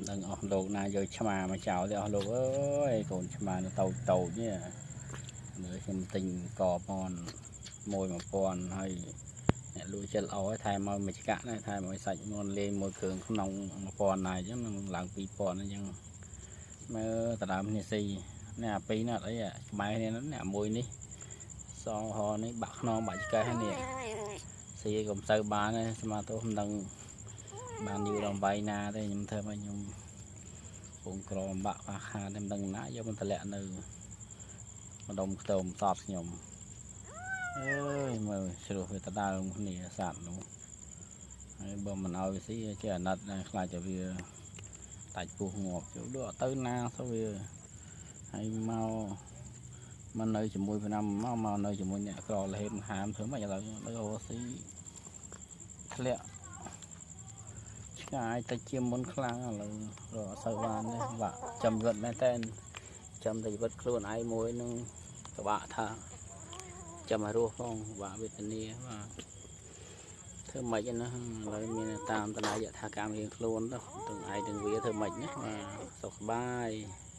ដឹងអស់លោកណាយកឆ្មាមកចោលទេអស់លោកអើយកូនឆ្មានៅតូចតូចនេះមើលខ្ញុំទិញកមនមួយ1000ហើយអ្នកលក់ចិត្តល្អថែមឲ្យមួយឆ្កាក់ដែរថែមឲ្យសាច់មន់លេងមួយគ្រឿងក្នុង1000ដែរអញ្ចឹងនឹងឡើង2000អញ្ចឹងមើលតដើមនេះស៊ីនេះអាពីរនេះអត់អីក្បែរគ្នាហ្នឹងអ្នកមួយនេះសហនេះបាក់ខ្នងបាក់ឆ្កេះនេះស៊ីក៏មិនសូវបានដែរស្មាទោសមិនដឹងបានយូរដល់វ័យណាទេខ្ញុំធ្វើឲ្យខ្ញុំពងក្រំបាក់ខ្វះខាតតែមិនដឹងណាយកមកតម្លាក់នៅម្ដុំខ្ទមសតខ្ញុំអើយមើលជ្រោះវាតដើមគ្នាសត្វនោះហើយបើមិនឲ្យវាស៊ីជាអាណិតដែរខ្លាចតែវាដាច់ពោះងាប់ចូលដូចអត់ទៅណាទៅវាហើយមកមកនៅជាមួយឆ្នាំមកមកនៅជាមួយអ្នកក្រលហេមហាមធ្វើម៉េចឥឡូវនៅអូស៊ីធ្លាក់ឆ្ងាយទៅជាមុនខ្លាំងឥឡូវរកអត់សូវបានទេបាក់ចាំជីវិតមែនតើចាំតែជីវិតខ្លួនឯងមួយនឹងពិបាកថាចាំឲ្យរស់ផងពិបាកវេទនាបាទធ្វើម៉េចណាឥឡូវមានតាមតនយថាកម្មរៀងខ្លួនទៅទាំងឯងទាំងវាធ្វើម៉េចណាបាទសុខសប្បាយ។